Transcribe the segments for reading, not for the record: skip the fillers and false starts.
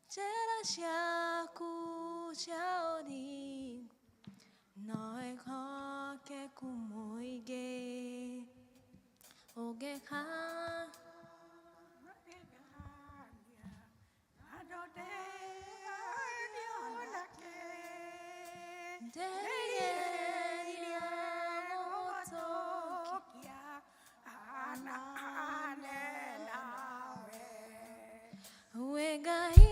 Njĩra ciaku cia ũthingu no wĩhokeku mũingĩ ũngĩka ndĩgeria gũgũtũkia. We Ngai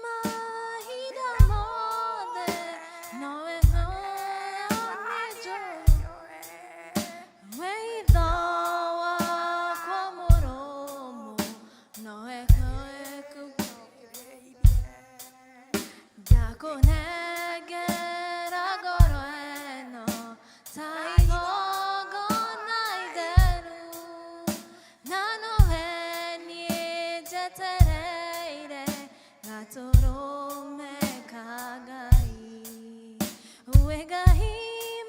mahinda mothe nowe nĩ njũĩ wĩitho wakwa mũrũmu nowe kweku ndakũnengera ngoro ĩno ta igongona itheru na nowe niĩ njetereire gatũrũme ka Ngai. We Ngai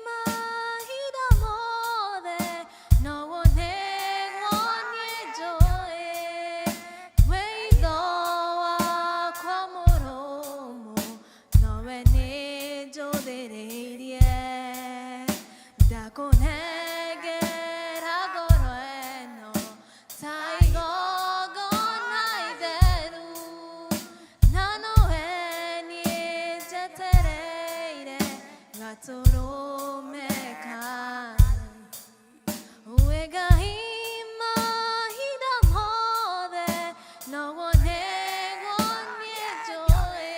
mahinda mothe noguo nĩguo niĩ njũĩ wĩitho wakwa mũrũmu nowe nĩ njũthĩrĩirie ndakũnengera ngoro ĩno ta igongona itheru na nowe niĩ njetereire gatũrũme ka We Ngai mahinda mothe noguo nĩguo niĩ njũĩ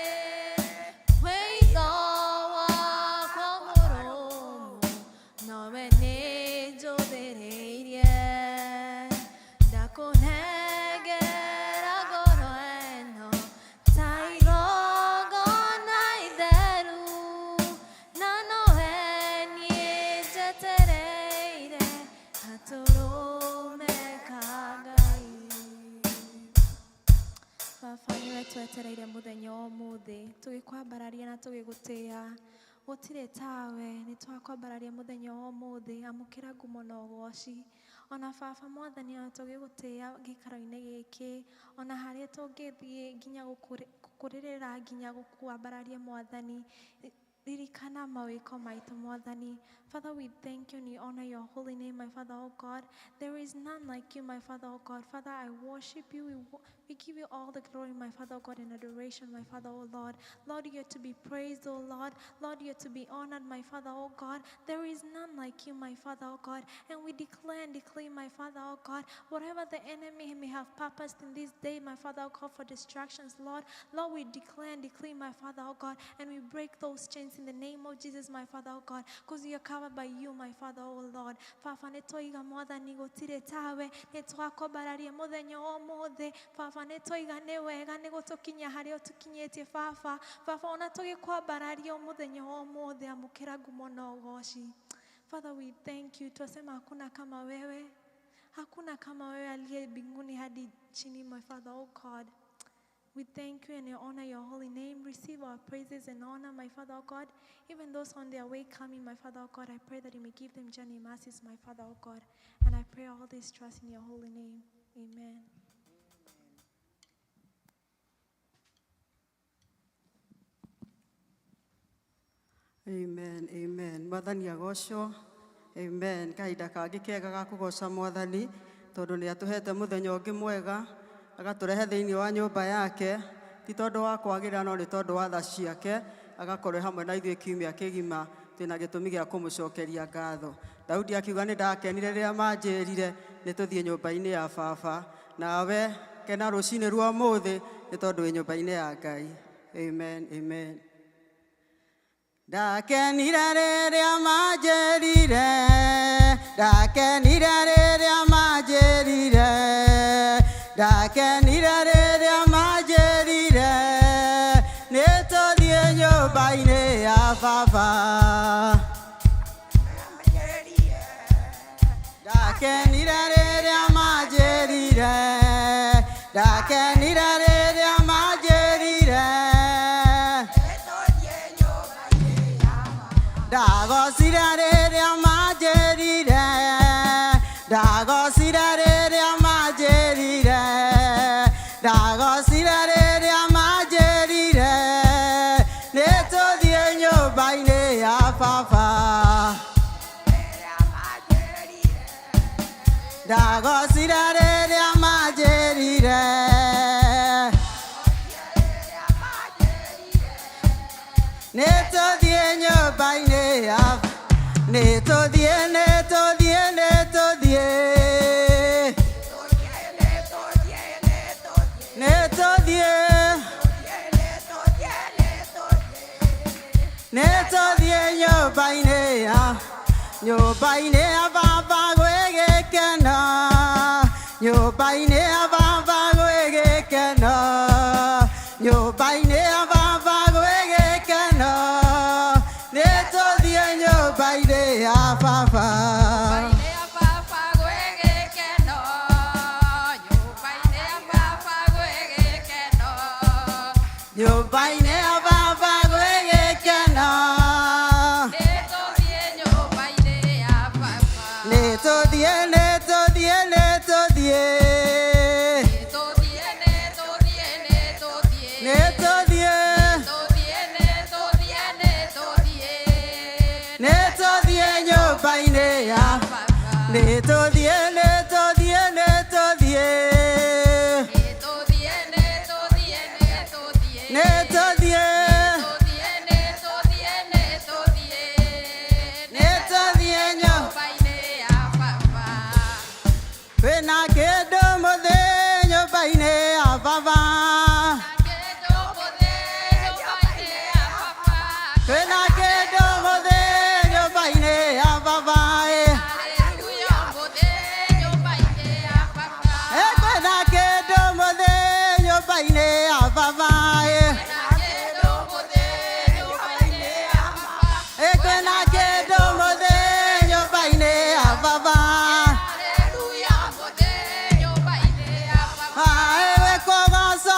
wĩitho wakwa mũrũmu nowe nĩ njũthĩrĩirie ndakũnengera ngoro ĩno ta igongona itheru na nowe niĩ njetereire gatũrũme ka Ngai. Baba nĩwe twetereire mũthenya wa ũmũthĩ tũgĩkwambararia na tũgĩgũtĩa gũtirĩ tawe nĩ twakwambararia mũthenya wa ũmũthĩ amũkĩra ngumo na ũgoci ona baba mwathani ona tũgĩgũtĩa gĩikaro-inĩ gĩkĩ ona harĩa tũngĩthiĩ nginya gũkũrĩrĩra nginya gũkwambararia mwathani ririkana mawĩko maitũ mwathani. Father, we thank you and we honor your holy name, my Father, oh God. There is none like you, my Father, oh God. Father, I worship you. We give you all the glory, my Father, oh God, and adoration, my Father, oh Lord. Lord, you are to be praised, oh Lord. Lord, you are to be honored, my Father, oh God. There is none like you, my Father, oh God. And we declare and declare, my Father, oh God, whatever the enemy may have purposed in this day, my Father, oh God, for distractions, Lord. Lord, we declare and declare, my Father, oh God, and we break those chains in the name of Jesus, my Father, oh God, because we are covered by you, my Father, oh Lord. Baba nĩ twaiga mwathani gũtirĩ tawe nĩ twakwambararia mũthenya wa ũmũthĩ baba nĩ twaiga nĩ wega nĩ gũtũkinyia harĩa ũtũkinyĩtie baba baba ona tũgĩkwambararia mũthenya wa ũmũthĩ amũkĩra ngumo na ũgoci. Father, we thank you. Twasema hakuna kama wewe, hakuna kama wewe aliye mbinguni hadi chini, my Father, oh God. We thank you and we honor your holy name. Receive our praises and honor, my Father, oh God. Even those on their way coming, my Father, oh God, I pray that you may give them journey mercies, my Father, oh God. And I pray all this trust in your holy name. Amen. Amen, amen. Mwathani agocwo. Amen. Kahinda kangĩ kega ga kũgoca mwathani tondũ nĩ atũhete mũthenya ũngĩ mwega agatũrehe thĩinĩ wa nyũmba yake ti tondũ wa kwagĩrĩra no nĩ tondũ wa tha ciake agakorwo hamwe na ithuĩ kiumia kĩgima twĩna gĩtũmi gĩa kũmũcokeria ngatho. Daudi akiuga nĩ ndakenire rĩrĩa manjĩrire nĩ tũthiĩ nyũmba-inĩ ya baba nawe kena rũcinĩ rwa ũmũthĩ nĩ tondũ wĩ nyũmba-inĩ ya Ngai. Amen, amen. Ndakenire rĩrĩa manjĩrire, ndakenire rĩrĩa manjĩrire, ndakenire rĩrĩa manjĩrire, nĩ tũthiĩ nyũmba-inĩ ya baba. Ndakenire rĩrĩa manjĩrire, ndakenire rĩrĩa manjĩrire, ndagocire rĩrĩa manjĩrire, ndagocire rĩrĩa manjĩrire, ndagocire rĩrĩa manjĩrire. Ndagocire rĩrĩa manjĩrire. Nĩ tũthiĩ nyũmba-inĩ ya, nĩ tũthiĩ, nĩ tũthiĩ, nĩ tũthiĩ, nĩ tũthiĩ, nĩ tũthiĩ nyũmba-inĩ ya, nyũmba-inĩ ya baba gwĩ gĩkeno, nyũmba-inĩ ya baba gwĩ gĩkeno, nyũmba-inĩ ya baba gwĩ gĩkeno, nĩ tũthiĩ nyũmba-inĩ ya baba. Nyũmba-inĩ ya baba gwĩ gĩkeno, nĩ tũthiĩ, nĩ tũthiĩ, nĩ tũthiĩ, nĩ tũthiĩ, nĩ tũthiĩ nyũmba-inĩ ya, nĩ tũthiĩ, nĩ tũthiĩ, nĩ tũthiĩ, nĩ tũthiĩ, nĩ tũthiĩ kwĩna kĩndũ mũthĩ nyũmba-inĩ ya baba, kwĩna kĩndũ mũthĩ nyũmba-inĩ ya baba, ĩ. Ĩ, kwĩna kĩndũ mũthĩ nyũmba-inĩ ya baba, ĩ. Ĩ, kwĩna kĩndũ mũthĩ nyũmba-inĩ ya baba. Aĩ, gwĩ kũgocwo.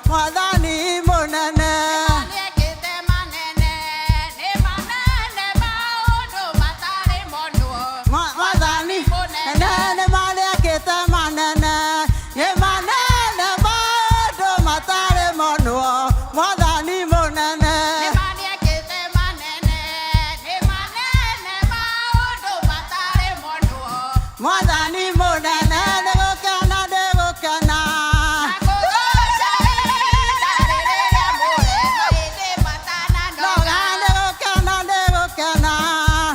Mwathani mũnene. Nĩekĩte manene, nĩ manene maũndũ matarĩ monwo. Mwathani Mũnene. nene nĩmarĩkĩte manene, nĩ manene maũndũ matarĩ monwo. Mwathani mũnene. Nĩmarĩkĩte manene, nĩ manene maũndũ matarĩ monwo. Mwathani mũnene nĩgũkena ndĩgũkena. Nakũgooca ihinda rĩrĩa mũrema hĩndĩ matananoga. Noga nĩgũkena ndĩgũkena.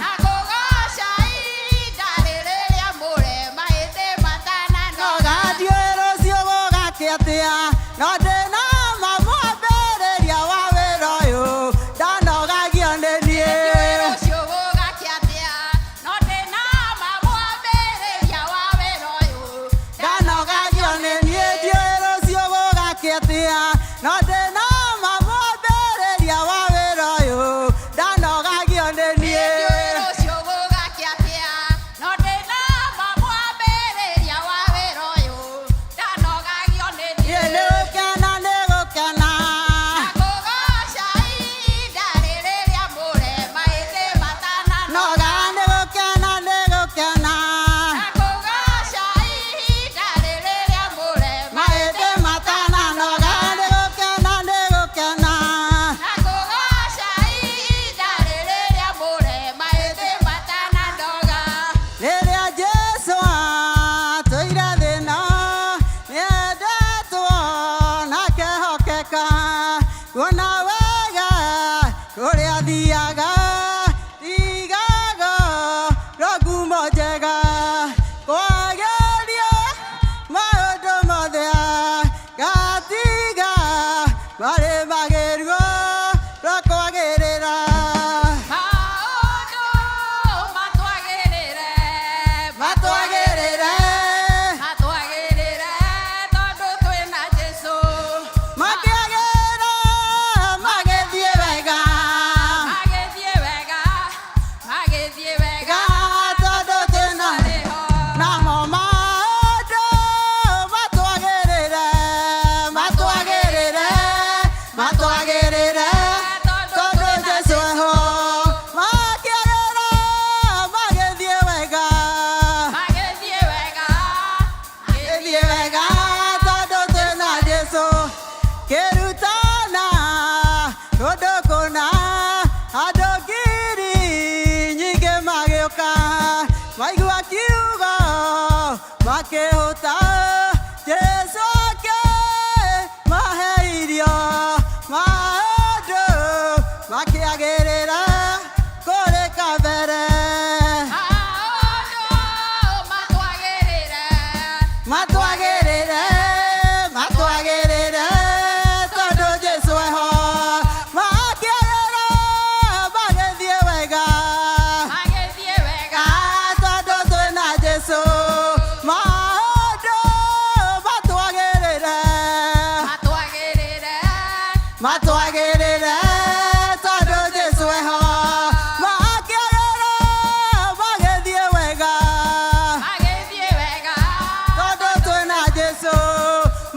Nakũgooca ihinda rĩrĩa mũrema hĩndĩ matananoga. Noga ndiũĩ rũciũ gũgakĩa atĩa, no ndĩna ma mwambĩrĩria wa wĩra ũyũ ndanogagio nĩ niĩ. Ndiũĩ rũciũ gũgakĩa atĩa, no ndĩna ma mwambĩrĩria wa wĩra ũyũ. Ndanogagio nĩ niĩ, ndiũĩ rũciũ gũgakĩa atĩa, no ndĩna ma mwambĩrĩria wa wĩra ũyũ ndanogagio nĩ niĩ. Ndiũĩ rũciũ gũgakĩa atĩa, no ndĩna ma mwambĩrĩria wa wĩra ũyũ. Ndanogagio nĩ Niĩ niĩ. nĩgũkena nĩgũkena. Nakũgooca ihinda rĩrĩa mũrema hĩndĩ matananoga. Noga nĩgũkena nĩgũkena. Nakũgooca ihinda rĩrĩa mũrema Mahĩndĩ matananoga nĩgũkena nĩgũkena. Nakũgooca ihinda rĩrĩa mũrema hĩndĩ matananoga. Rĩrĩa Jesũ atũire thĩna, nĩendetwo na akehokeka. Kuona wega kũrĩa athiaga, tigaga ngumo njega. Kwagĩrio maũndũ mothe gatiga marĩ magĩrwo rũkwagĩrĩra. Maũndũ matwagĩrĩre, Matwagĩrĩre. matwagĩrĩre tondũ twĩna Jesũ. Makĩagĩra magĩthiĩ wega. Magĩthiĩ wega, magĩthiĩ wega, Tondũ twĩna arĩ ho. namo maũndũ matwagĩrĩre, matwagĩrĩre, matwagĩrĩre, tondũ Jesũ eho. Makĩagĩra magĩthiĩ wega. Magĩthiĩ wega, Gĩthiĩ wega tondũ twĩna Jesũ. Kĩrutana kũndũ kũna, andũ ngiri nyingĩ magĩũka, maigua kiugo makĩhũta. Jesũ akĩmahe irio, maũndũ makĩagĩrĩra kũrĩ kabere. Maũndũ matwagĩrĩre, Matwagĩrĩre, matwagĩrĩre, tondũ Jesũ eho. Makĩagĩra magĩthiĩ wega. magĩthiĩ wega, Tondũ twĩna Jesũ. Maũndũ matwagĩrĩre, matwagĩrĩre, matwagĩrĩre, tondũ Jesũ eho. Makĩagĩra magĩthiĩ wega. magĩthiĩ wega, Tondũ twĩna Jesũ.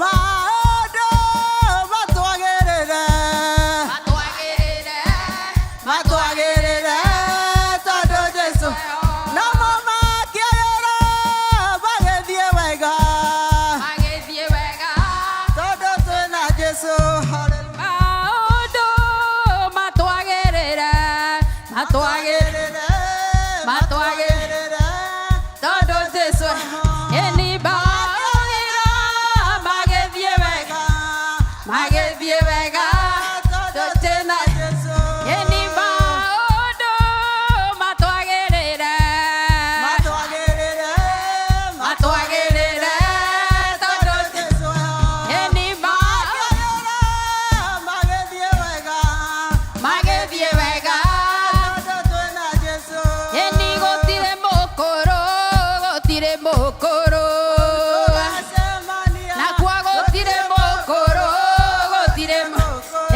Maũndũ matwagĩrĩre, matwagĩrĩre, matwagĩrĩre, tondũ Jesũ. Namo makĩagĩra magĩthiĩ wega. magĩthiĩ wega. Tondũ twĩna Jesũ. Hallelujah. Maũndũ matwagĩrĩre, matwagĩrĩre, Matwagĩrĩre, tondũ Jesũ ĩni maũndũ magĩthiĩ wega, magĩthiĩ wega, Tondũ twĩna Jesũ. ĩni maũndũ matwagĩrĩre, Matwagĩrĩre, matwagĩrĩre, tondũ Jesũ eho. ĩni Makĩagĩra magĩthiĩ wega. magĩthiĩ wega. Tondũ twĩna Jesũ. Ĩni gũtirĩ mũkũrũ, gũtirĩ mũkũrũ. Tũgacemania. Na kwa gũtirĩ mũkũrũ, gũtirĩ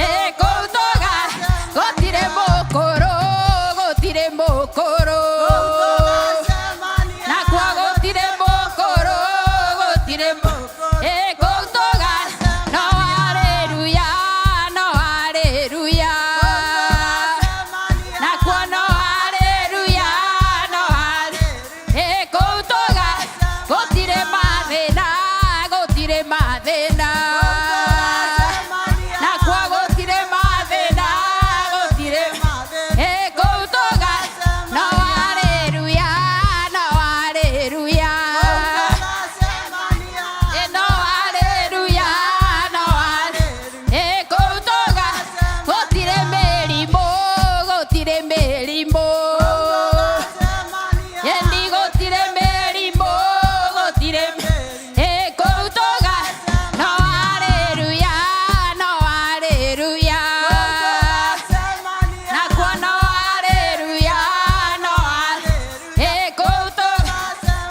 ĩ kũu tũga, gũtirĩ mũkũrũ, gũtirĩ mũkũrũ. Tũgacemania. Na kwa gũtirĩ mũkũrũ, gũtirĩ ĩ kũu tũga, no arĩ Mathĩna nakuo gũtirĩ mathĩna gũtirĩ ĩ kũu tũga no haleluya no haleluya ĩ no haleluya no haleluya ĩ kũu tũga gũtirĩ mĩrimũ gũtirĩ mĩrimũ ĩni gũtirĩ mĩrimũ gũtirĩ ĩ kũu tũga no haleluya no haleluya nakuo no haleluya no ĩ kũu tũga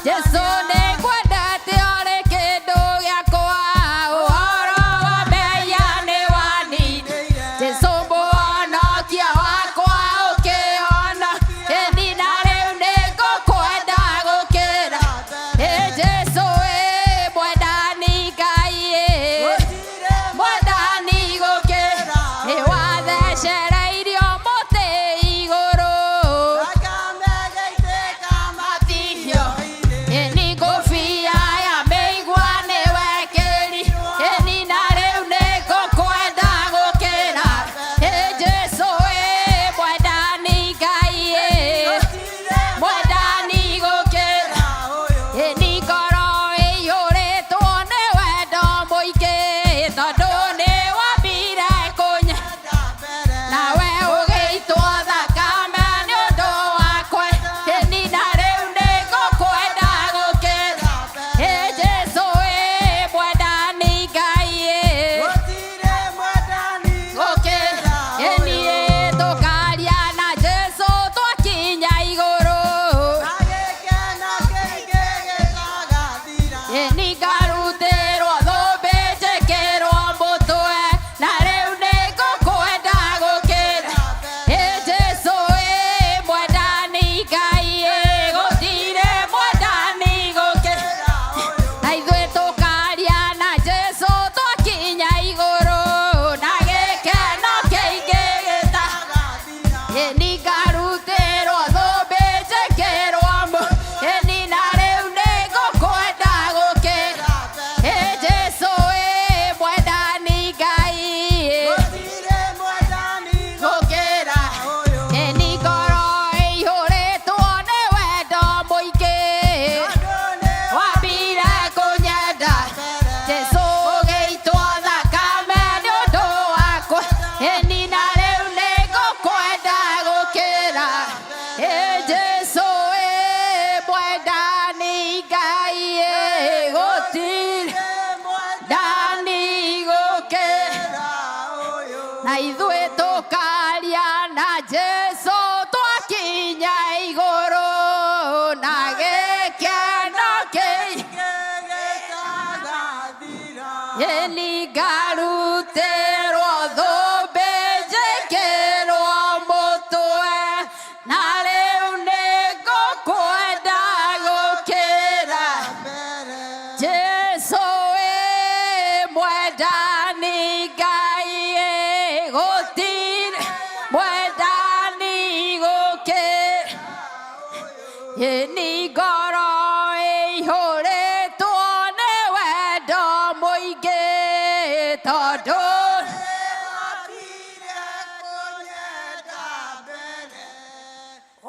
Jesu nĩngwendete ũrĩ kĩndũ gĩakwa ũhoro wa mehia nĩ wanine Jesu mũhonokia wakwa ũkĩhona ĩni na rĩu nĩngũkwenda gũkĩra ĩ Jesu ĩ mwendani Ngai ĩ mwendani gũkĩra nĩ wathecereirio mũtĩ igũrũ matihio ĩni ngũbia ya mĩigua nĩ wekĩri ĩni na rĩu nĩngũkwenda gũkĩra ĩ Jesu ĩ mwendani Ngai ĩ mwendani gũkĩra ĩni ngoro ĩiyũrĩtwo nĩ wendo mũingĩ tondũ nĩ wambire kũnya nawe ũgĩitwo thakame nĩ ũndũ wakwa ĩni na rĩu nĩngũkwenda gũkĩra ĩ Jesu ĩ mwendani Ngai ĩ gũkĩra ĩni ĩ tũkaria na Jesu twakinya igũrũ ĩni ngarutĩrwo thũmbĩ njĩkĩrwo mũtwe na rĩu nĩngũkwenda gũkĩra ĩ Jesu ĩ mwendani Ngai ĩ gũtirĩ mwendani gũkĩra na ithuĩ tũkaria na Jesu twakinya igũrũ na gĩkeno kĩingĩ gĩta ĩni ngarutĩrwo thũmbĩ njĩkĩrwo ĩni na rĩu nĩngũkwenda gũkĩra ĩ Jesu ĩ mwendani Ngai ĩ gũkĩra ĩni ngoro ĩihũrĩtwo nĩ wendo mũingĩ wambire kũnyenda Jesu ũgĩitwo thakame nĩ ũndũ wakwa ĩni na rĩu nĩngũkwenda gũkĩra ĩ Jesu ĩ mwendani Ngai ĩ gũtirĩ ndani gũkĩra na ithuĩ tũkaria na Jesu twakinya igũrũ na gĩkeno kĩingĩ ĩni ngarutĩrwo thũmbĩ njĩkĩrwo mũtwe na rĩu nĩngũkwenda gũkĩra Jesu ĩ mwendani Ngai ĩ gũtirĩ mwendani gũkĩra ĩni ngoro ĩihũrĩtwo nĩ wendo mũingĩ tondũ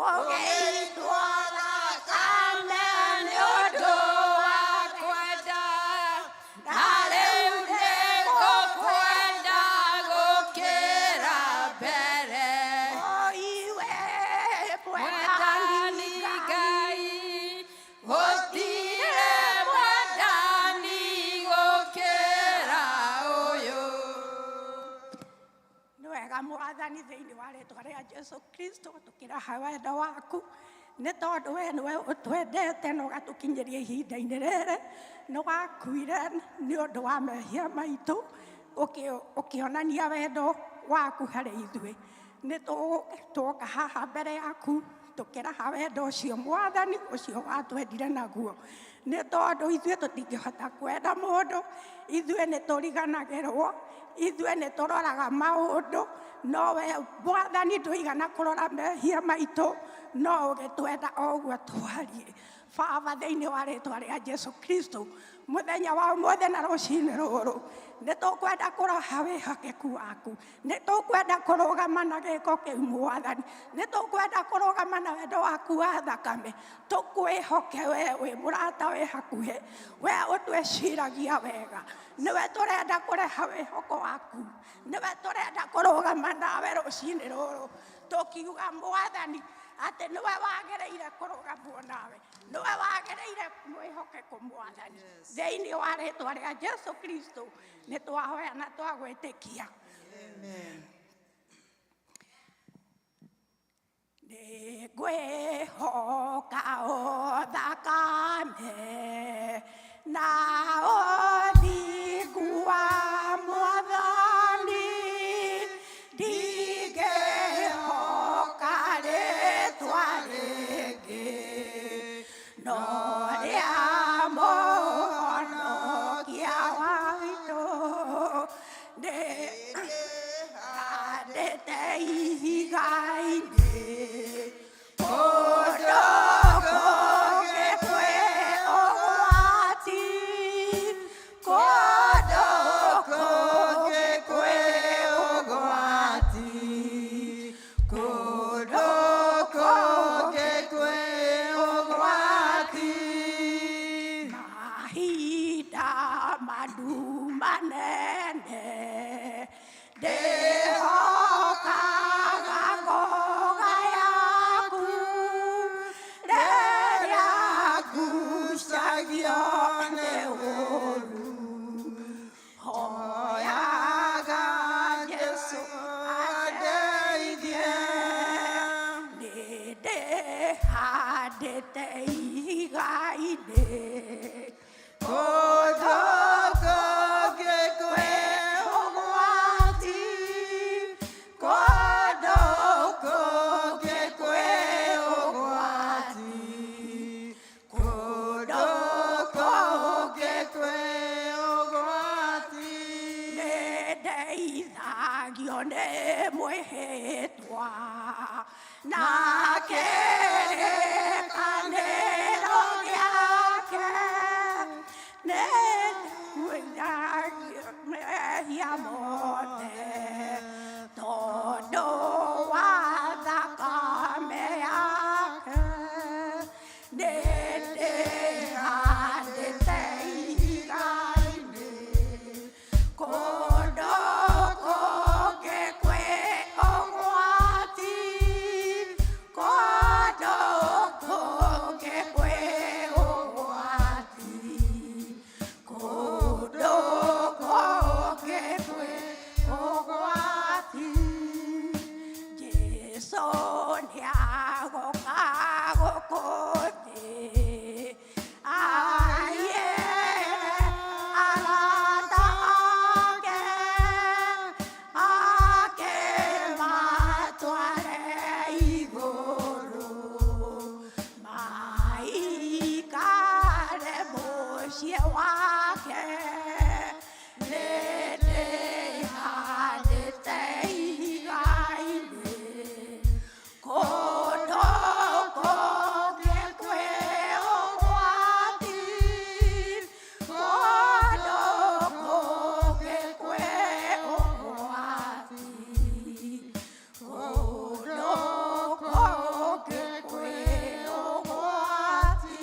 ũgĩitwo thakame nĩ ũndũ wa kwenda na rĩu nĩngũkwenda gũkĩra mbere mwendani Ngai gũtirĩ mwendani gũkĩra ũyũ. Nĩ wega mwathani thĩinĩ wa rĩtwa rĩa Jesu Kristo tũkĩraha wendo waku nĩ tondũ we nĩwe ũtwendete na ũgatũkinyĩria ihinda-inĩ rĩrĩ nĩ wakuire nĩ ũndũ wa mehia maitũ ũkĩonania wendo waku harĩ ithuĩ nĩ twoka haha mbere yaku tũkĩraha wendo ũcio mwathani ũcio watwendire naguo nĩ tondũ ithuĩ tũtingĩhota kwenda mũndũ ithuĩ nĩ tũriganagĩrwo ithuĩ nĩ tũroraga maũndũ no we mwathani ndũigana kũrora mehia maitũ no ũgĩtwenda o ũguo twariĩ. Baba thĩinĩ wa rĩtwa rĩa Jesu Kristo mũthenya wa ũmũthĩ na rũcinĩ rũrũ nĩ tũkwenda kũraha wĩhokeku waku, nĩ tũkwenda kũrũgama na gĩko kĩu Mwathani, nĩ tũkwenda kũrũgama na wendo waku wa thakame, tũkwĩhoke we wĩ mũrata wĩ hakuhĩ, we ũtwĩciragia wega, nĩwe tũrenda kũreha wĩhoko waku, nĩwe tũrenda kũrũgama nawe rũcinĩ rũrũ tũkiuga Mwathani atĩ nĩwe wagĩrĩire kũrũgamwo nawe, nĩwe wagĩrĩire mwĩhokeko Mwathani. Thĩinĩ wa rĩtwa rĩa Jesu Kristo nĩ twahoya na twagwĩtĩkia. Amen. Nĩ ngwĩhoka o thakame na ũthingu wa Mwathani, ndingĩhoka rĩtwa rĩngĩ no rĩa Mũhonokia witũ. Nĩ handĩte ihiga-inĩ kũndũ kũngĩ kwĩ ũgwati, kũndũ kũngĩ kwĩ ũgwati, kũndũ kũngĩ kwĩ ũgwati, mahinda mandu manene ndĩhokaga ngoga yaku rĩrĩa ngucagio nĩ ũũru, hoyaga Jesũ andeithie, nĩ ndĩhandĩte ihiga-inĩ kũndũ kũngĩ kwĩ ũgwati, kũndũ kũngĩ kwĩ ũgwati, kũndũ kũngĩ kwĩ ũgwati, nĩ ndeithagio nĩ mwĩhĩtwa na kĩrĩkanĩro gĩake, nĩ ndeithagio mehia mothe tondũ wa thakame yake, nĩ ndĩhandĩte ihiga-inĩ kũndũ kũngĩ kwĩ ũgwati, kũndũ kũngĩ kwĩ ũgwati, kũndũ kũngĩ kwĩ ũgwati, Jesũ nĩagoka gũkũ thĩ aiere arata ake, akĩmatware igũrũ, maikare mũciĩ wake, nĩ ndĩhandĩte ihiga-inĩ kũndũ kũngĩ kwĩ ũgwati, kũndũ kũngĩ kwĩ ũgwati, kũndũ kũngĩ kwĩ ũgwati.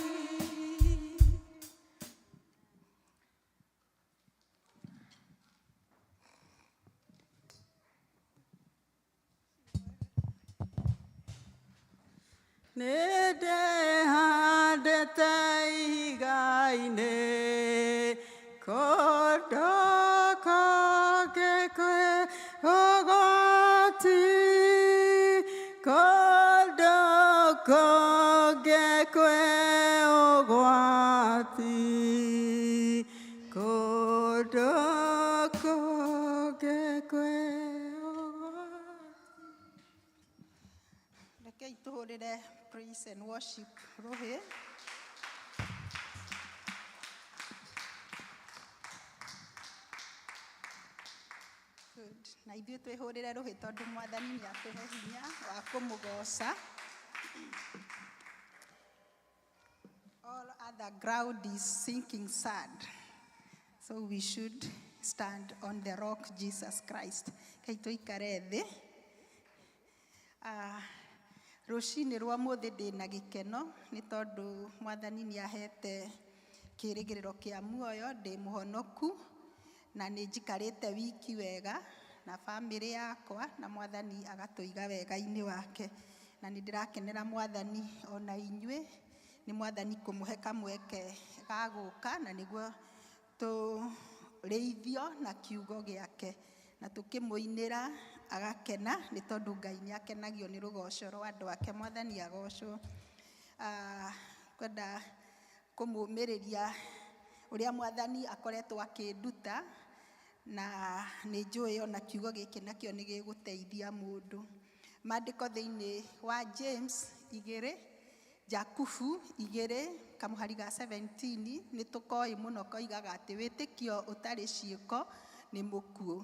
Nĩ ndĩhandĩte ihiga-inĩ kũndũ kũngĩ kwĩ ũgwati, kũndũ kũngĩ kwĩ ũgwati, kũndũ kũngĩ kwĩ ũgwati. Rekei tũhũrĩre praise and worship rũhĩ. Good. Na ithuĩ twĩhũrĩre rũhĩ tondũ Mwathani nĩ atũhe hinya wa kũmũgoca. Ground is sinking sand. So we should stand on the rock Jesus Christ. Kai tũikare thĩ. Rũcinĩ rwa mũthĩ ndĩna gĩkeno nĩ tondũ mwathani nĩ ahete kĩrĩgĩrĩro kĩa muoyo, ndĩ mũhonoku na nĩ njikarĩte wiki wega na bamĩrĩ yakwa na mwathani agatũiga wega-inĩ wake, na nĩ ndĩrakenera mwathani ona inyuĩ nĩ mwathani kũmũhe kamweke ga gũka na nĩguo tũrĩithio na kiugo gĩake na tũkĩmũinĩra agakena nĩ tondũ Ngai nĩ akenagio nĩ rũgoco rwa andũ ake. Mwathani agocwo. Kwenda kũmũmĩrĩria ũrĩa mwathani akoretwo akĩnduta na nĩ njũĩ ona kiugo gĩkĩ nakĩo nĩ gĩgũteithia mũndũ. Maandĩko thĩinĩ wa James 2, Jakubu 2 kamũhari ga 17 nĩ tũkoĩ mũno koigaga atĩ wĩtĩkio ũtarĩ ciĩko nĩ mũkuũ.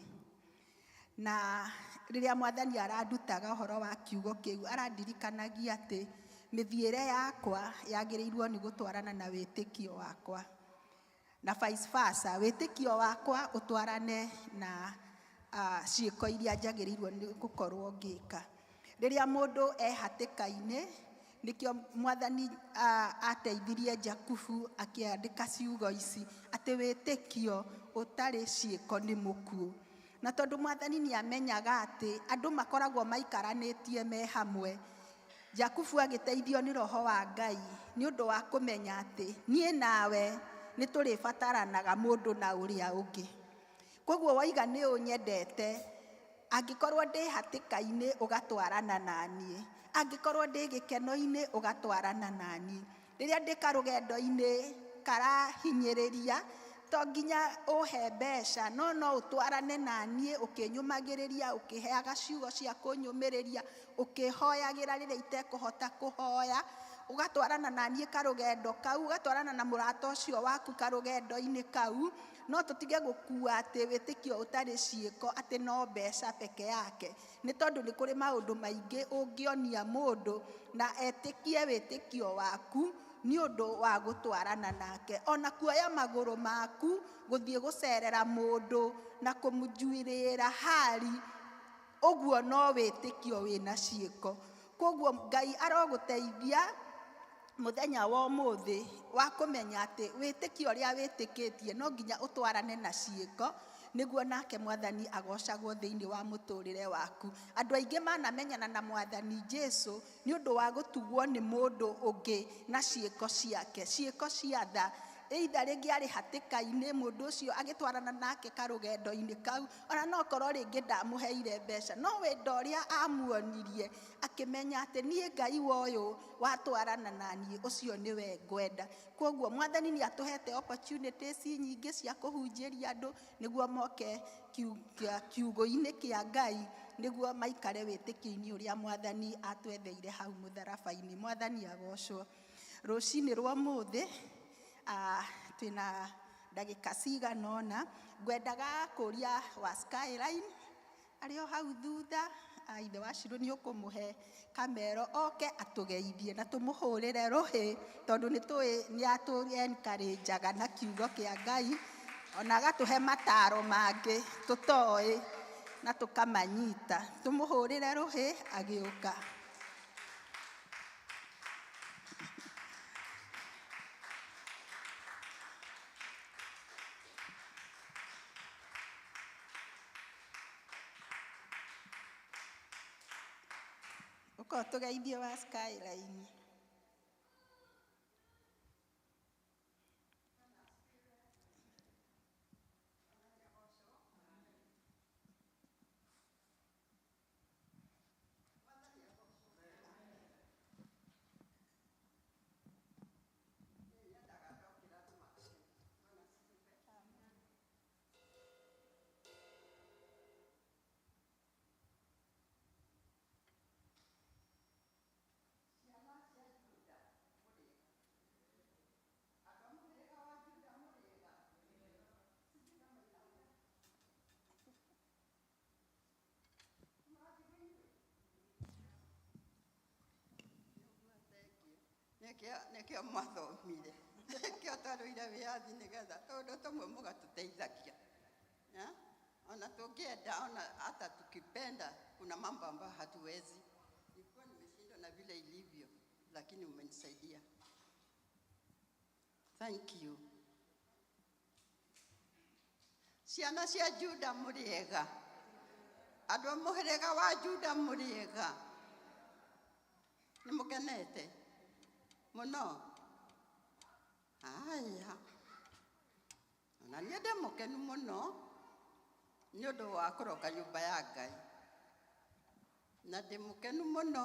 Na rĩrĩa mwathani arandutaga ũhoro wa kiugo kĩu arandirikanagia atĩ mĩthiĩre yakwa yagĩrĩirwo nĩ gũtwarana na wĩtĩkio wakwa na vice versa, wĩtĩkio wakwa ũtwarane na ciĩko iria njagĩrĩirwo nĩ gũkorwo ngĩka. Rĩrĩa mũndũ e hatĩka-inĩ, nĩkĩo mwathani ateithirie Jakubu akĩandĩka ciugo ici atĩ wĩtĩkio ũtarĩ ciĩko nĩ mũkuũ. Na tondũ mwathani nĩ amenyaga atĩ andũ makoragwo maikaranĩtie me hamwe, Jakubu agĩteithio nĩ roho wa Ngai nĩ ũndũ wa kũmenya atĩ niĩ nawe nĩ tũrĩbataranaga mũndũ na ũrĩa ũngĩ. Koguo waiga nĩ ũnyendete, angĩkorwo ndĩ hatĩka-inĩ ũgatwarana na niĩ, angĩkorwo ndĩ gĩkeno-inĩ ũgatwarana na niĩ, rĩrĩa ndĩ karũgendo-inĩ karahinyĩrĩria to nginya ũhe mbeca, no no ũtwarane na niĩ ũkĩnyũmagĩrĩria, ũkĩheaga ciugo cia kũnyũmĩrĩria, ũkĩhoyagĩra rĩrĩa itekũhota kũhoya, ũgatwarana na niĩ karũgendo kau, ũgatwarana na mũrata ũcio waku karũgendo-inĩ kau. No tũtige gũkua atĩ wĩtĩkio ũtarĩ ciĩko atĩ no mbeca peke yake, nĩ tondũ nĩ kũrĩ maũndũ maingĩ ũngĩonia mũndũ na etĩkie wĩtĩkio waku nĩ ũndũ wa gũtwarana nake. Ona kuoya magũrũ maku gũthiĩ gũcerera mũndũ na kũmũnjuĩrĩra hari, ũguo no wĩtĩkio wĩna ciĩko. Koguo Ngai arogũteithia mũthenya wa ũmũthĩ wa kũmenya atĩ wĩtĩkio ũrĩa wĩtĩkĩtie no nginya ũtwarane na ciĩko nĩguo nake mwathani agocagwo thĩinĩ wa mũtũrĩre waku. Andũ aingĩ manamenyana na mwathani Jesu nĩ ũndũ wa gũtugwo nĩ mũndũ ũngĩ na ciĩko ciake, ciĩko cia tha. Either rĩngĩ arĩ hatĩka-inĩ mũndũ ũcio agĩtwarana nake karũgendo-inĩ kau, ona no korwo rĩngĩ ndamũheire mbeca, no wendo ũrĩa amuonirie akĩmenya atĩ niĩ Ngai wa ũyũ watwarana na niĩ ũcio nĩwe ngwenda. Koguo mwathani nĩ atũhete opportunities nyingĩ cia kũhunjĩria andũ nĩguo moke kiugo-inĩ kĩa Ngai, nĩguo maikare wĩtĩkio-inĩ ũrĩa mwathani atwetheire hau mũtharaba-inĩ. Mwathani agocwo. Rũcinĩ rwa ũmũthĩ twĩna ndagĩka cigana ũna, ngwendaga kũria wa Skyline arĩ o hau thutha, ithe wa Shiro nĩ ũkũmũhe kamero oke atũgeithie na tũmũhũrĩre rũhĩ tondũ nĩ tũĩ nĩ atũ-encourage-aga na kiugo kĩa Ngai, ona agatũhe mataro mangĩ tũtoĩ na tũkamanyita. Tũmũhũrĩre rũhĩ agĩũka. Ũka ũtũgeithie wa Skyline. Nĩkĩo mwathomire. Nĩkĩo twarũire wĩyathi nĩgetha tũndũ tũmwe mũgatũteithagia. Ya? Ona tũngĩenda ona hata tukipenda kuna mambo ambayo hatuwezi. Nilikuwa nimeshindwa na vile ilivyo, lakini umenisaidia. Thank you. Ciana cia Juda mũrĩega. Andũ a mũhĩrĩga wa Juda mũrĩega. Nĩ mũkenete mũno? Haya. Ona niĩ ndĩ mũkenu mũno nĩ ũndũ wa kũroka nyũmba ya Ngai. Na ndĩ mũkenu mũno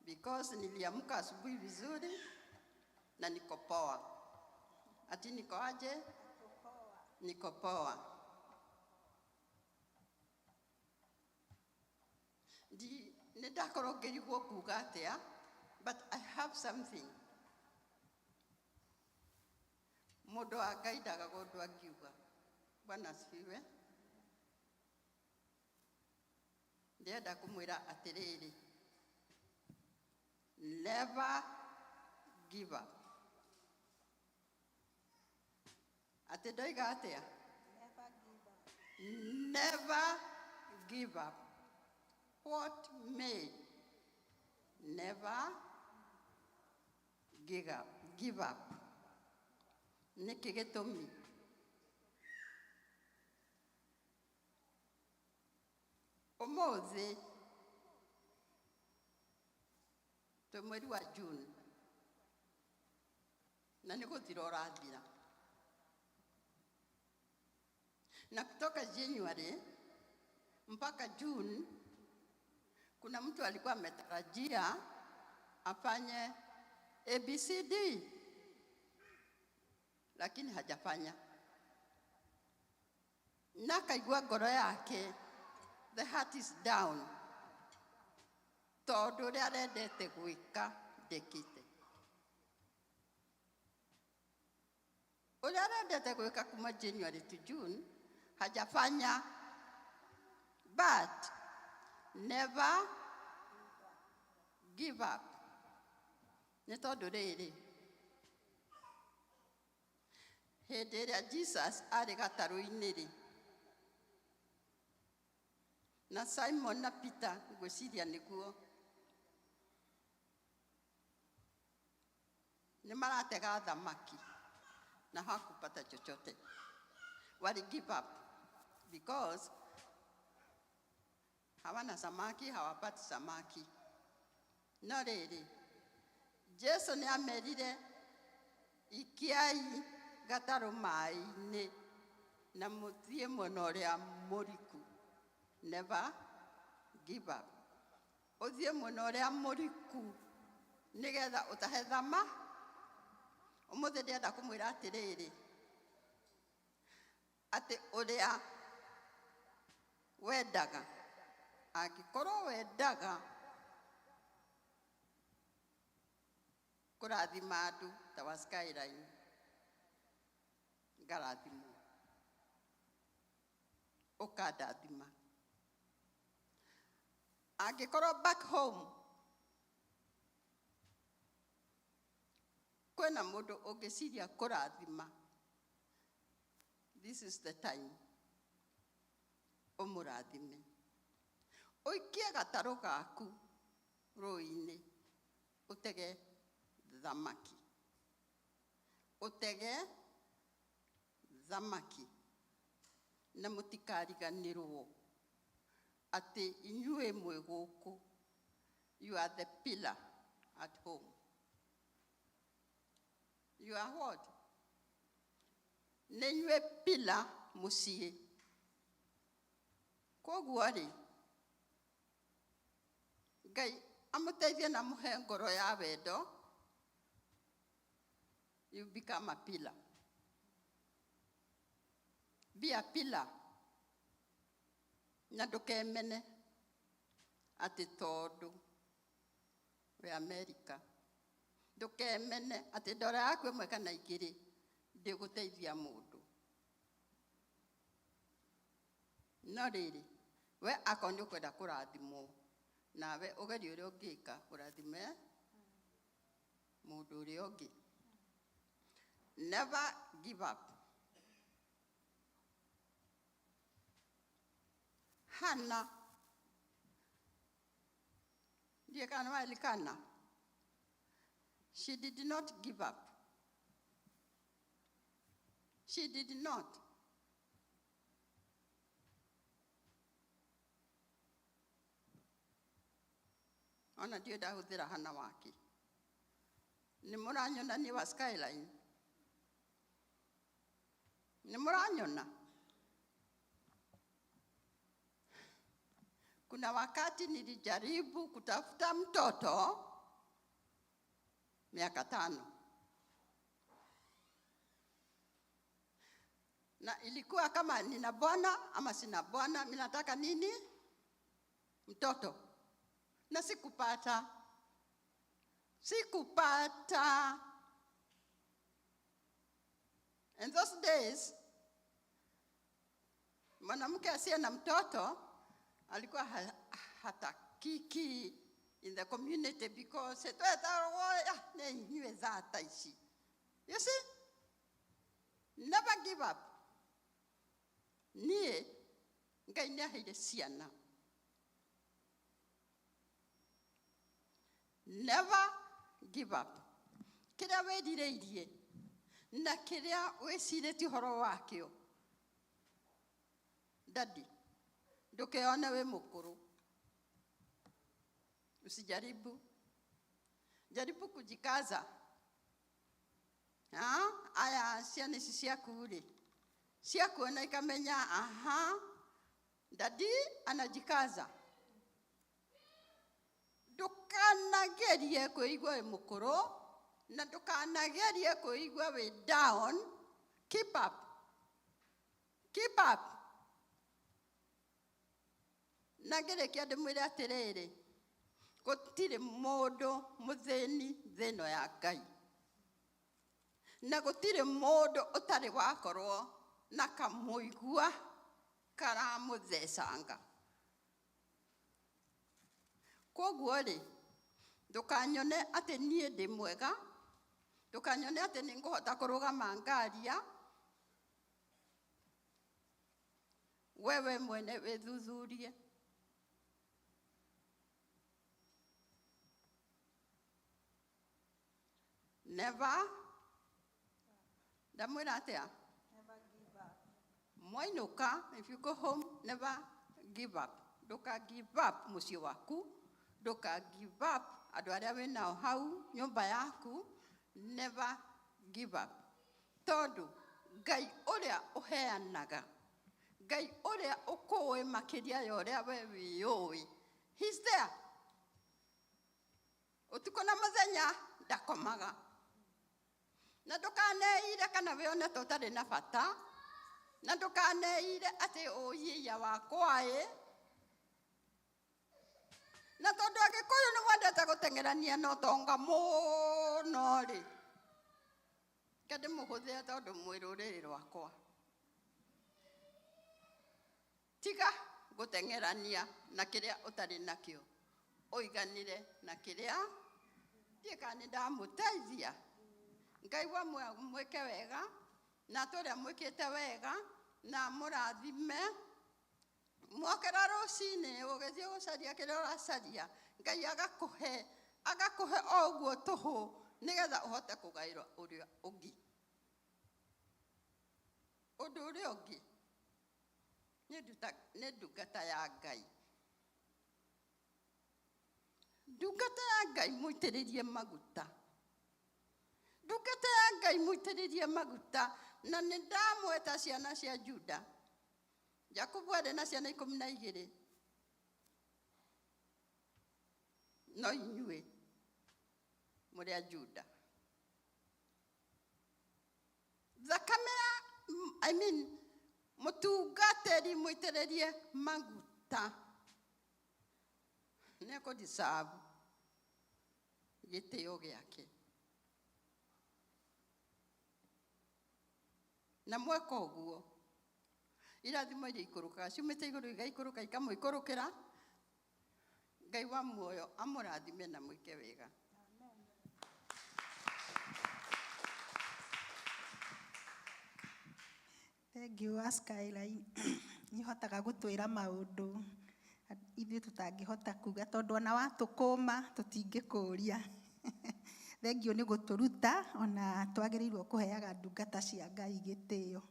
because niliamka asubuhi vizuri na niko poa. Ati niko aje? Niko poa. Ndi nĩ ndakorwo ngĩrigwo kuga atĩa, but I have something. Mũndũ wa Ngai ndagaga ũndũ angiuga. Bwana asifiwe. Ndĩrenda kũmwĩra atĩrĩrĩ, never give up. Atĩ ndoiga atĩa? Never give up. What may never give up. Give up. Nĩkĩ gĩtũmi? Ũmũthĩ twĩ mweri wa June na nĩ gũthira ũrathira. Na kutoka January mpaka June kuna mtu alikuwa ametarajia afanye ABCD lakini hajafanya, na akaigua ngoro yake, the heart is down, tondũ ũrĩa arendete gwĩka ndekĩte. Ũrĩa arendete gwĩka kuma January to June hajafanya, but never give up. Nĩ tondũ rĩrĩ, hĩndĩ ĩrĩa Jesus arĩ gatarũ-inĩ rĩ, na Simon na Peter ngwĩciria nĩguo nĩ maratega thamaki na hawakupata chochote, wali give up because hawana samaki, hawapati samaki. No rĩrĩ, Jesu nĩ amerire ikiai gatarũ maĩ-inĩ na mũthiĩ mwena ũrĩa mũriku. Never give up. Ũthiĩ mwena ũrĩa mũriku nĩgetha ũtahe thama. Ũmũthĩ ndĩrenda kũmwĩra atĩrĩrĩ, atĩ ũrĩa wendaga, angĩkorwo wendaga kũrathima andũ ta wa Skyline, ngarathimwo, ũkandathima. Angĩkorwo back home kwĩna mũndũ ũngĩciria kũrathima, this is the time ũmũrathime. Ũikie gatarũ gaku rũĩ-inĩ, ũtege thamaki. Ũtege thamaki. Na mũtikariganĩrwo atĩ inyuĩ mwĩ gũkũ, you are the pillar at home. You are what? Nĩ inyuĩ pillar mũciĩ. Koguo rĩ, Ngai amũteithie na mũhe ngoro ya wendo, you become a pillar. Be a pillar. Na ndũkemene atĩ tondũ wĩ America. Ndũkemene atĩ ndora yaku ĩmwe kana igĩrĩ ndĩgũteithia mũndũ. No rĩrĩ, we akorwo nĩ ũkwenda kũrathimwo, nawe ũgerie ũrĩa ũngĩka ũrathime mũndũ ũrĩa ũngĩ. Never give up. Hannah ndiye kana wa Elikana. She did not give up. She did not. Ona ndio ndahuthira Hana wake. Nĩ mũranyona niĩ wa Skyline. Nĩ mũranyona. Kuna wakati nilijaribu kutafuta mtoto miaka 5. Na ilikuwa kama nina bwana ama sina bwana, mimi nataka nini? Mtoto. Na sikupata. Sikupata. In those days, mwanamke asiye na mtoto alikuwa hatakiki in the community because you see, never give up. Nie Ngai nĩaheire ciana. Never give up. Kĩrĩa wĩrirĩirie na kĩrĩa wĩcirĩtie ũhoro wakĩo, daddy, ndũkeone wĩ mũkũrũ. Usijaribu. Jaribu kujikaza. Aya ciana ici ciaku rĩ, ciakuona ikamenya, aha, daddy anajikaza. Ndũkanagerie kwĩigua wĩ mũkũrũ na ndũkanagerie kwĩigua wĩ down. Keep up. Keep up. Na ngĩrĩkia ndĩmwĩre atĩrĩrĩ, gũtirĩ mũndũ mũthĩni thĩ ĩno ya Ngai, na gũtirĩ mũndũ ũtarĩ wakorwo na kamũigua karamũthecanga. Koguo rĩ, ndũkanyone atĩ niĩ ndĩ mwega, ndũkanyone atĩ nĩ ngũhota kũrũgama ngaria. Wewe mwene wĩthuthurie. Never. Ndamwĩra atĩa? Never give up. Mwainũka, if you go home, never give up. Ndũka give up mũciĩ waku, ndũka give up andũ arĩa wĩ nao hau nyũmba yaku. Never give up. Tondũ Ngai ũrĩa ũheanaga, Ngai ũrĩa ũkũĩ makĩria ya ũrĩa we wĩyũĩ, he's there. Ũtukũ na mũthenya ndakomaga. Na ndũkaneire kana wĩone ta ũtarĩ na bata, na ndũkaneire atĩ ũyĩia wakwa ĩ. Na tondũ Agĩkũyũ nĩ mwendete gũteng'erania na ũtonga mũno rĩ, reke ndĩmũhũthĩre tondũ mwĩ rũrĩrĩ rwakwa. Tiga gũteng'erania na kĩrĩa ũtarĩ nakĩo, ũiganĩre na kĩrĩa. Ndiĩ kana nĩ ndamũteithia. Ngai wa mwĩke wega, na tũrĩa mwĩkĩte wega, na mũrathime. Mwokĩra rũcinĩ ũgĩthiĩ gũcaria kĩrĩa ũracaria, Ngai agakũhe o ũguo tũhũ nĩgetha ũhote kũgaĩrwo ũrĩa ũngĩ. Ũndũ ũrĩa ũngĩ nĩ ndungata ya Ngai. Ndungata ya Ngai mũitĩrĩrie maguta. Ndungata ya Ngai mũitĩrĩrie maguta. Na nĩ ndamweta ciana cia Juda. Jakubu arĩ na ciana 12. No inyuĩ mũrĩ a Juda. Thakame ya, I mean, mũtungatĩri mũitĩrĩrie maguta nĩekũdeserve gĩtĩo gĩake. Na mweka ũguo, irathimo iria ikũrũkaga ciumĩte igũrũ igaikũrũka ikamũikũrũkĩra. Ngai wa muoyo amũrathime na mwĩke wega. Thank you wa Skyline. Nĩ ũhotaga gũtwĩra maũndũ ithuĩ tũtangĩhota kuga tondũ ona watũkũma tũtingĩkũria. Thank you nĩ gũtũruta ona twagĩrĩirwo kũheaga ndungata cia Ngai gĩtĩo.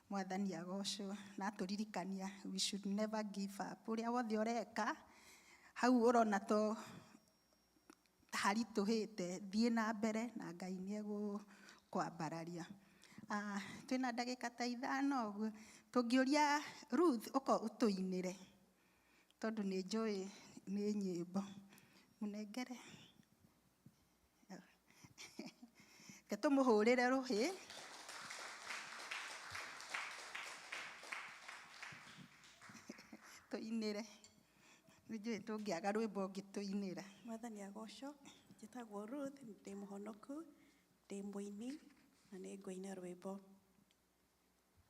Mwathani agocwo na atũririkania we should never give up. Ũrĩa wothe ũreka hau ũrona to haritũhĩte, thiĩ na mbere na Ngai nĩ egũkwambararia. Twĩna ndagĩka ta 5 ũguo, tũngĩũria Ruth ũka ũtũinĩre tondũ nĩ njũĩ nĩ nyĩmbo. Mũnengere. Reke tũmũhũrĩre rũhĩ. Tũinĩre. Nĩ njũĩ tũngĩaga rwĩmbo ũngĩtũinĩra. Mwathani agocwo, njĩtagwo Ruth, ndĩ mũhonoku, ndĩ mũini na nĩ ngũina rwĩmbo.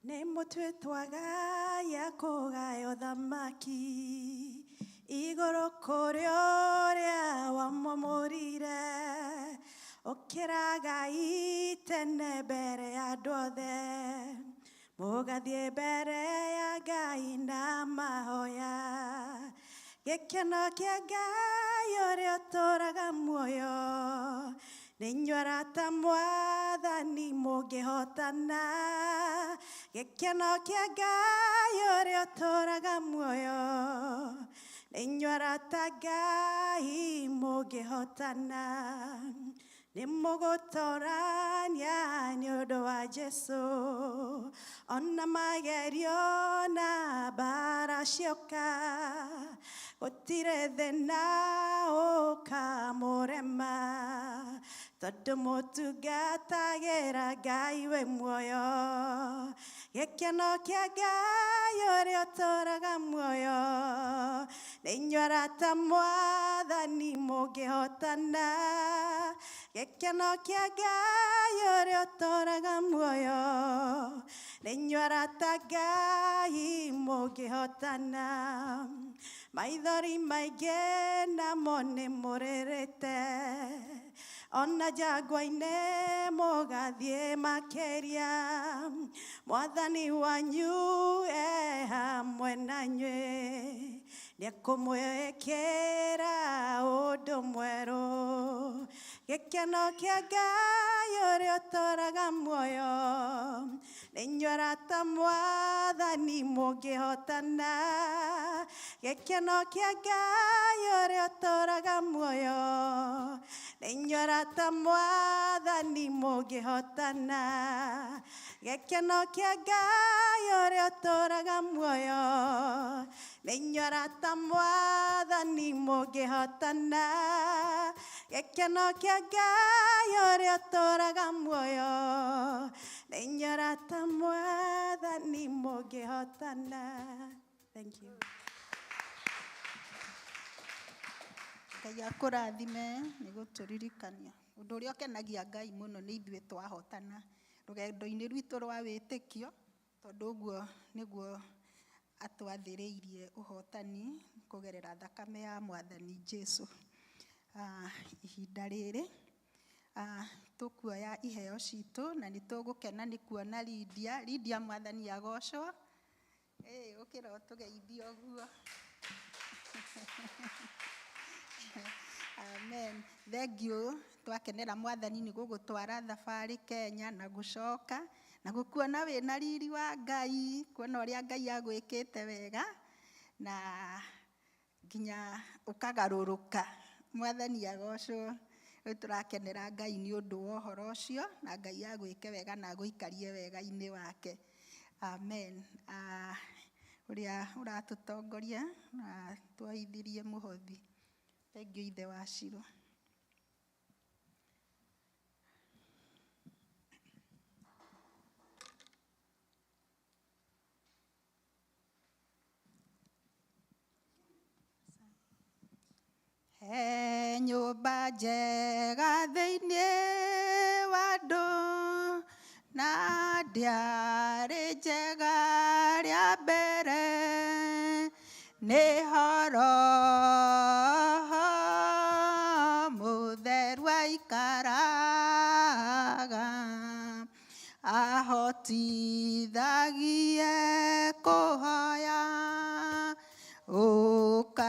Nĩ mũtuĩtwo agaya kũgaya ũthamaki, igũrũ kũrĩ ũrĩa wamwamũrire, ũkĩragai tene mbere ya andũ othe, mũgathiĩ mbere ya Ngai na mahoya. Gĩkeno kĩa Ngai ũrĩa ũtũũraga muoyo, nĩ inyuĩ arata Mwathani mũngĩhotana. Gĩkeno kĩa Ngai ũrĩa ũtũũraga muoyo, nĩ inyuĩ arata Ngai mũngĩhotana. Nĩ mũgũtũrania nĩ ũndũ wa Jesũ, ona magerio na mbara cioka, gũtirĩ thĩna ũkamũrema, tondũ mũtungatagĩra Ngai wĩ muoyo. Gĩkeno kĩa Ngai ũrĩa ũtũũraga muoyo, nĩ inyuĩ arata Mwathani mũngĩhotana. Gĩkeno kĩa Ngai ũrĩa ũtũũraga muoyo, nĩ inyuĩ arata Ngai mũngĩhotana. Maithori maingĩ namo nĩ mũrĩrĩte, ona njangwa-inĩ mũgathiĩ makĩria, Mwathani wanyu e hamwe na inyuĩ, nĩekũmwĩkĩra ũndũ mwerũ. Gĩkeno kĩa Ngai ũrĩa ũtũũraga muoyo, nĩ inyuĩ arata Mwathani mũngĩhotana. Gĩkeno kĩa Ngai ũrĩa ũtũũraga muoyo, nĩ inyuĩ arata Mwathani mũngĩhotana. Gĩkeno kĩa Ngai ũrĩa ũtũũraga muoyo, nĩ inyuĩ arata Mwathani mũngĩhotana. Gĩkeno kĩa Ngai ũrĩa ũtũũraga muoyo, nĩ inyuĩ arata Mwathani mũngĩhotana. Thank you. Ngai akũrathime nĩ gũtũririkania. Ũndũ ũrĩa ũkenagia Ngai mũno nĩ ithuĩ twahotana rũgendo-inĩ rwitũ rwa wĩtĩkio, tondũ ũguo nĩguo atwathĩrĩirie ũhotani kũgerera thakame ya Mwathani Jesũ. Ihinda rĩrĩ tũkuoya iheo citũ na nĩ tũgũkena nĩ kuona Lydia. Lydia, Mwathani agocwo. Ũkĩra ũtũgeithie ũguo. Amen. Thank you. Twakenera Mwathani nĩ gũgũtwara thabarĩ Kenya na gũcoka na gũkuona wĩna riri wa Ngai, kuona ũrĩa Ngai agwĩkĩte wega na nginya ũkagarũrũka. Mwathani agocwo. Rĩu tũrakenera Ngai nĩ ũndũ wa ũhoro ũcio na Ngai agwĩke wega na agũikarie wega-inĩ wake. Amen. Ũrĩa ũratũtongoria na twaithirie mũhothi. Thank you ithe wa Shiro. He nyũmba njega thĩinĩ wa andũ, na ndĩarĩ njega rĩa mbere, nĩ Roho Mũtheru aikaraga, ahotithagia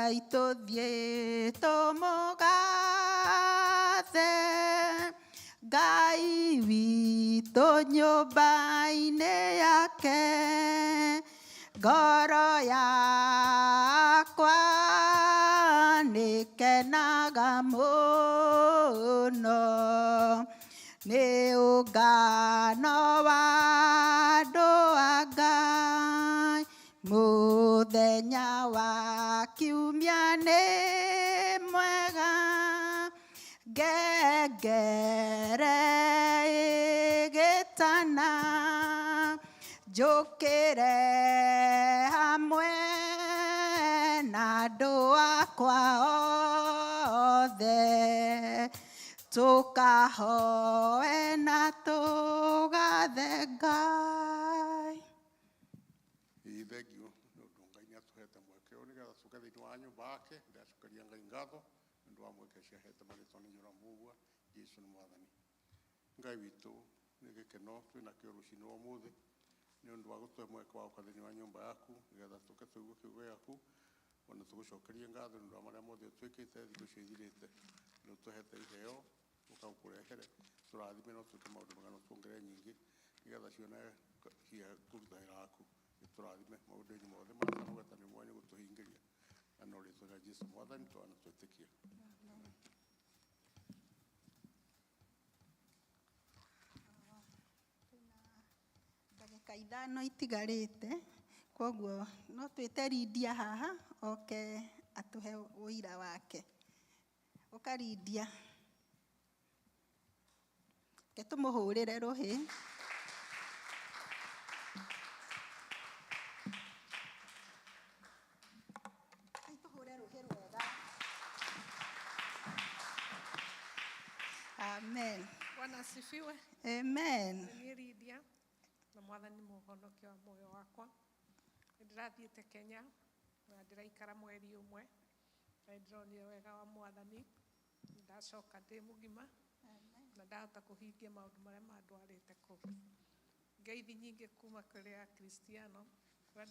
Ngai tũthiĩ tũmũgathe Ngai witũ nyũmba-inĩ yake ngoro yakwa nĩkenaga mũno nĩ ũngano wa andũ a Ngai mũthenya wa kiumia nĩ mwega ngengere ĩgĩtana njũkĩre hamwe na andũ akwa othe tũkahoe na tũgathe Ngai. Ĩĩ thengio nĩ ũndũ Ngai nĩ atũhete mweke ũyũ nĩgetha tũke thĩinĩ wa nyũmba yake. Ndĩracokeria Ngai ngatho nĩ ũndũ wa mweke ũcio ahete marĩtwa nĩ Njũra Mũgua. Jesu nĩ mwathani. Ngai witũ, nĩ gĩkeno twĩnakĩo rũcinĩ rwa ũmũthĩ nĩ ũndũ wa gũtũhe mweke wa gũka thĩinĩ wa nyũmba yaku nĩgetha tũke tũigue kiugo gĩaku, ona tũgũcokerie ngatho nĩ ũndũ wa marĩa mothe ũtwĩkĩte thikũ icio ithirĩte. Nĩ ũtũhete iheo ũka ũkũrehere tũrathime na ũtwĩke maũndũ mega na ũtuongerere nyingĩ nĩgetha cione cia kũruta wĩra waku. Tũrathime maũndũ-inĩ mothe marĩa nĩ mwanya gũtũhingĩria na no rĩtwa rĩa Jesu mwathani twana twĩtĩkia. Ndagĩka 5 itigarĩte, koguo no twĩte Lydia haha oke atũhe ũira wake. Ũka Lydia, reke tũmũhũrĩre rũhĩ. Tũhũre rũhĩ rwega. Amen. Bwana asifiwe. Amen. Niĩ Lydia na mwathani mũhonokia wa muoyo wakwa. Nĩndĩrathiĩte Kenya na ndĩraikara mweri ũmwe na nĩndĩronire wega wa mwathani. Ndacoka ndĩ mũgima na ndahota kũhingia maũndũ marĩa mandwarĩte kũu. Ngeithi nyingĩ kuma kũrĩ Akristiano kũrĩa